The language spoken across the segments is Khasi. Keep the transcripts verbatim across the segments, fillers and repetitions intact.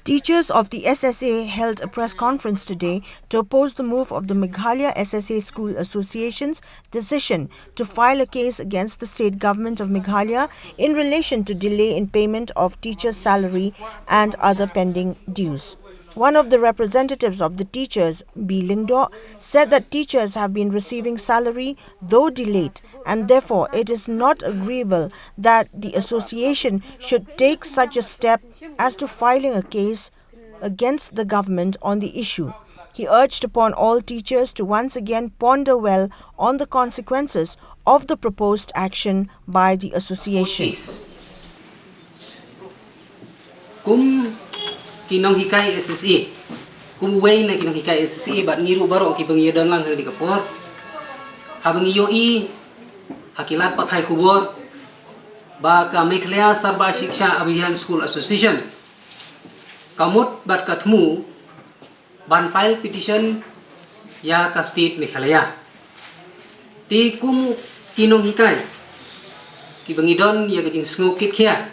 Teachers of the S S A held a press conference today to oppose the move of the Meghalaya S S A School Association's decision to file a case against the state government of Meghalaya in relation to delay in payment of teachers' salary and other pending dues. One of the representatives of the teachers, B Lyngdoh, said that teachers have been receiving salary, though delayed, and therefore it is not agreeable that the association should take such a step as to filing a case against the government on the issue. He urged upon all teachers to once again ponder well on the consequences of the proposed action by the association. Kum ki nonghikai S S A, kum uwei na ki nonghikai S S A bad ngi ruh baroh kiba ngi ïadon lang ha kane ka por, haba ngi ïohi ha ki lad pathai khubor ba ka Meghalaya Sarva Shiksha Abhiyan School Association ka mut bad ka thmu ban file petition ïa ka state Meghalaya. Te kum ki nonghikai kiba ngi don ïa ka jingsngew kitkhia,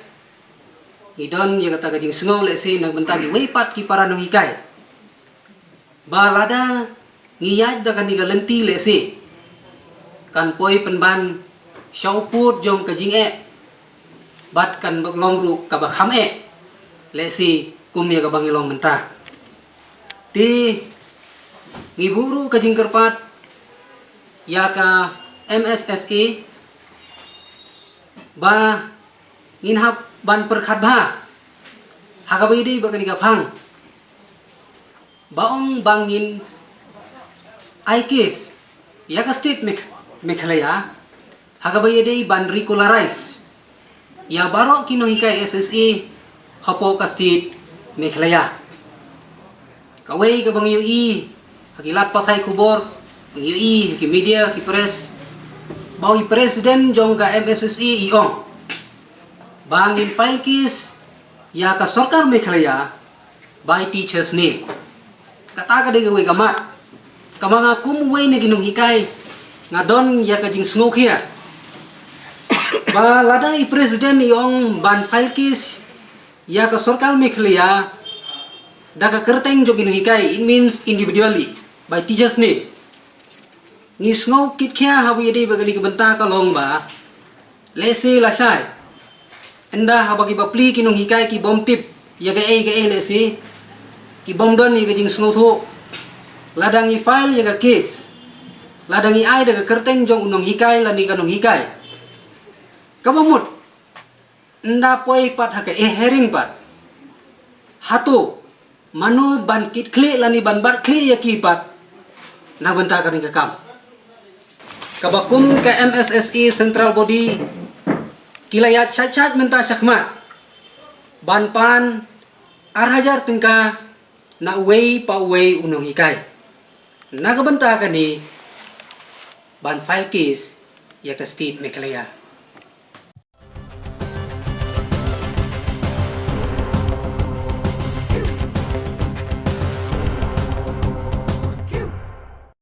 ngi don ïa kata ka jingsngew lehse na ka bynta kiwei pat ki para nonghikai, ba lada ngi ïaid da kane ka lynti lehse kan poi pynban sha u pud jong ka jingeh bad kan long ruh kaba kham eh, lehse kum ïa kaba ngi long mynta. Te ngi buh ruh ka jingkyrpad ïa ka M S S A ba ngin hap ban pyrkhat bha ha kaba ïadei bad kane ka phang, ba ong ba ngin ai case ïa ka state Megh- Meghalaya ha kaba ïadei ban regularize ïa baroh ki nonghikai S S A hapoh ka state Meghalaya. Kawei kaba ngi ïohi ha ki lad pathai khubor, ngi ïohi ha ki media, ki press, ba u president jong ka M S S A i ong ba ngin file case ïa ka sorkar Meghalaya by teachers' name. Kata ka dei kawei ka mat kaba nga kum uwei na ki nonghikai nga don ïa ka jingsngewkhia ba lada i president i ong ban file case ïa ka sorkar Meghalaya da ka kyrteng jong ki nonghikai, it means individually, by teachers' name. Ngi sngew kitkhia haba ïadei bad kane ka bynta ka long ba lehse lashai, ynda haba ki bapli ki nonghikai ki bym tip ïa kaei kaei lehse, ki bym don ïa ka jingsngewthuh, lada ngi file ïa ka case, lada ngi ai da ka kyrteng jong u nonghikai lane ka nonghikai, kaba mut ynda poi pat ha ka e hearing pat, hato mano ban kitkhlieh lane ban bat khlieh ïa ki pat na bynta kane ka kam? Kaba kum ka M S S A central body ki la ïaid shait shait mynta shakhmat ban pan ar hajar tyngka na uwei pa uwei u nonghikai na ka bynta kane ban file case ïa ka state Meghalaya.